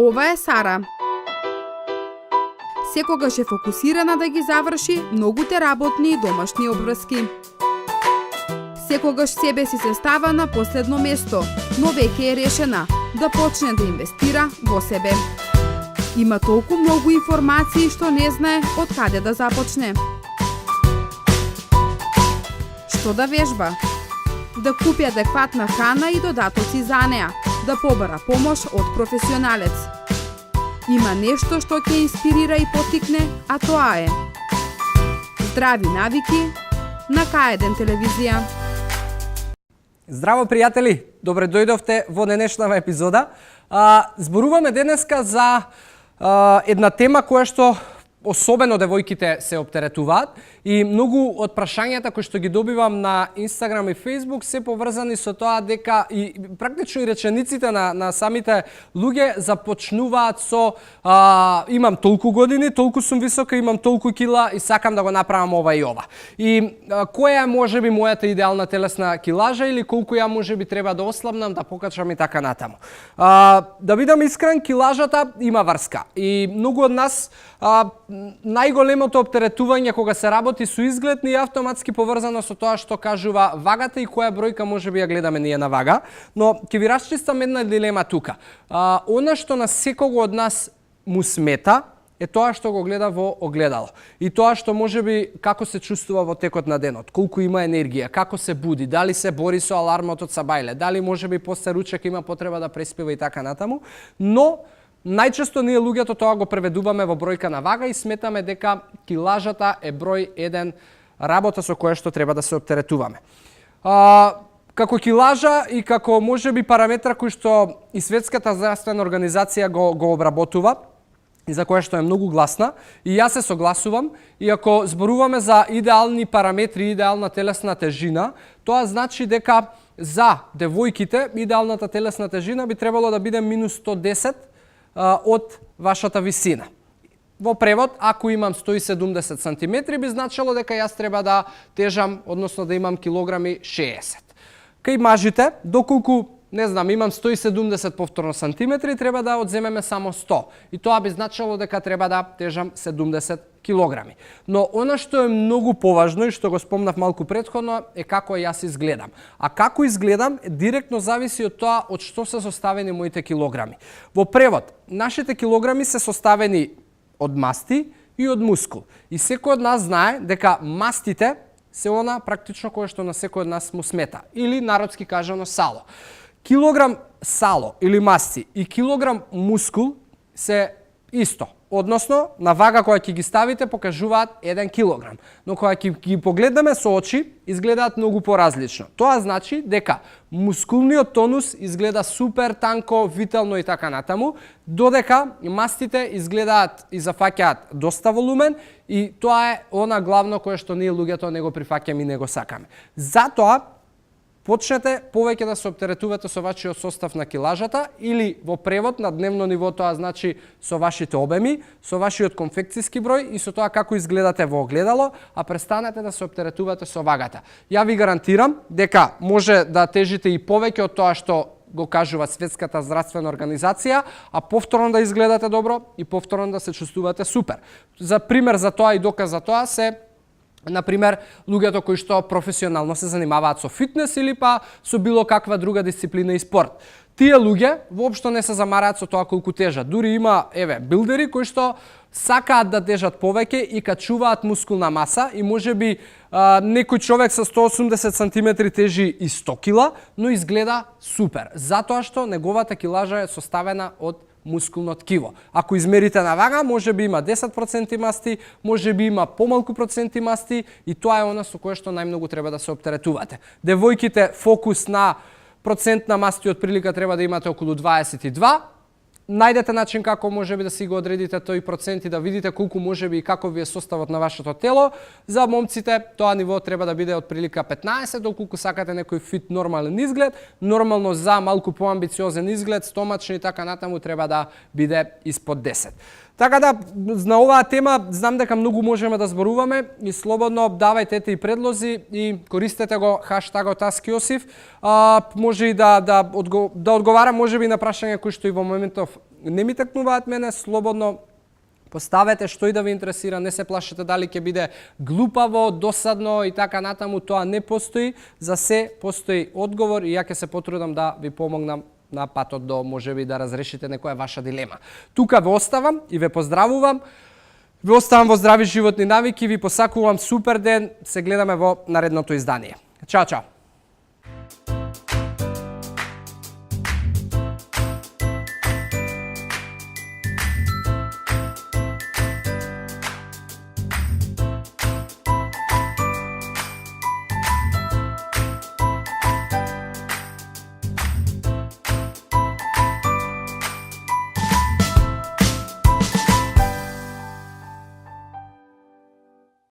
Ова е Сара. Секогаш е фокусирана да ги заврши многуте работни и домашни обврски. Секогаш себе си се става на последно место, но веќе е решена да почне да инвестира во себе. Има толку многу информации што не знае од каде да започне. Што да вежба? Да купи адекватна храна и додатоци за неа, да побара помош од професионалец. Има нешто што ќе инспирира и поттикне, а тоа е здрави навики на К1 телевизија. Здраво, пријатели! Добре дојдовте во денешнава епизода. Зборуваме денеска за една тема која што особено девојките се оптеретуваат и многу од прашањата кои што ги добивам на Инстаграм и Фејсбук се поврзани со тоа дека и практично и речениците на самите луѓе започнуваат со имам толку години, толку сум висока, имам толку кила и сакам да го направам ова и ова. И која е можеби мојата идеална телесна килажа или колку ја можеби треба да ослабнам, да покачам и така натаму. Да бидам искрен, килажата има врска и многу од нас најголемото оптеретување кога се работи со изглед ни е автоматски поврзано со тоа што кажува вагата и која бројка можеби ја гледаме ние на вага, но ќе ви расчистам една дилема тука. Она што на секого од нас му смета е тоа што го гледа во огледало. И тоа што можеби како се чувствува во текот на денот, колку има енергија, како се буди, дали се бори со алармот од сабајле, дали можеби после ручек има потреба да преспива и така натаму, но најчесто ние луѓето тоа го преведуваме во бројка на вага и сметаме дека килажата е број 1 работа со која што треба да се оптеретуваме. Како килажа и како можеби параметра кој што и Светската здравствена организација го обработува и за која што е многу гласна, и јас се согласувам, и ако зборуваме за идеални параметри, идеална телесна тежина, тоа значи дека за девојките идеалната телесна тежина би требало да биде минус 110 од вашата висина. Во превод, ако имам 170 сантиметри, би значило дека јас треба да тежам, односно да имам килограми 60. Кај мажите, доколку, не знам, имам 170 повторно сантиметри, треба да одземеме само 100. И тоа би значило дека треба да тежам 70 килограми. Но она што е многу поважно и што го спомнав малку претходно е како јас изгледам. А како изгледам директно зависи од тоа од што се составени моите килограми. Во превод, нашите килограми се составени од масти и од мускул. И секој од нас знае дека мастите се она практично кое што на секој од нас му смета. Или народски кажано сало. Килограм сало или масти и килограм мускул се исто. Односно, на вага која ќе ги ставите покажуваат 1 килограм. Но кога ќе ги погледнеме со очи, изгледаат многу поразлично. Тоа значи дека мускулниот тонус изгледа супер танко, витално и така натаму, додека мастите изгледаат и зафаќаат доста волумен и тоа е она главно кое што ние луѓето не го прифаќаме и не го сакаме. Затоа почнете повеќе да се оптеретувате со вашиот состав на килажата или во превод на дневно ниво тоа значи со вашите обеми, со вашиот конфекцијски број и со тоа како изгледате во огледало, а престанете да се оптеретувате со вагата. Ја ви гарантирам дека може да тежите и повеќе од тоа што го кажува Светската здравствена организација, а повторно да изгледате добро и повторно да се чувствувате супер. За пример за тоа и доказ за тоа се например, луѓето кои што професионално се занимаваат со фитнес или па со било каква друга дисциплина и спорт. Тие луѓе воопшто не се замараат со тоа колку тежат. Дури има, билдери кои што сакаат да тежат повеќе и качуваат мускулна маса и можеби некој човек со 180 сантиметри тежи и 100 кила, но изгледа супер. Затоа што неговата килажа е составена од мускулно ткиво. Ако измерите на вага, може би има 10% масти, може би има помалку проценти масти и тоа е она со кое што најмногу треба да се оптеретувате. Девојките фокус на процент на масти од прилика треба да имате околу 22. Најдете начин како можеби да си го одредите тој процент и да видите колку можеби и каков ви е составот на вашето тело. За момците тоа ниво треба да биде од прилика 15, доколку сакате некој фит нормален изглед. Нормално за малку поамбициозен изглед, стомачни и така натаму треба да биде испод 10. Така да, на оваа тема знам дека многу можеме да зборуваме и слободно давајте ете и предлози и користете го хаштагот #AskJosif. Може и да одговарам можеби на прашања кои што и во моментов не ми такнуваат мене, слободно поставете што и да ви интересира, не се плашете дали ќе биде глупаво, досадно и така натаму, тоа не постои, за се постои одговор и ја ќе се потрудам да ви помогнам на патот до можеби да разрешите некоја ваша дилема. Тука ве оставам и ве поздравувам. Ве оставам во здрави животни навики, ви посакувам супер ден, се гледаме во наредното издание. Чао, чао!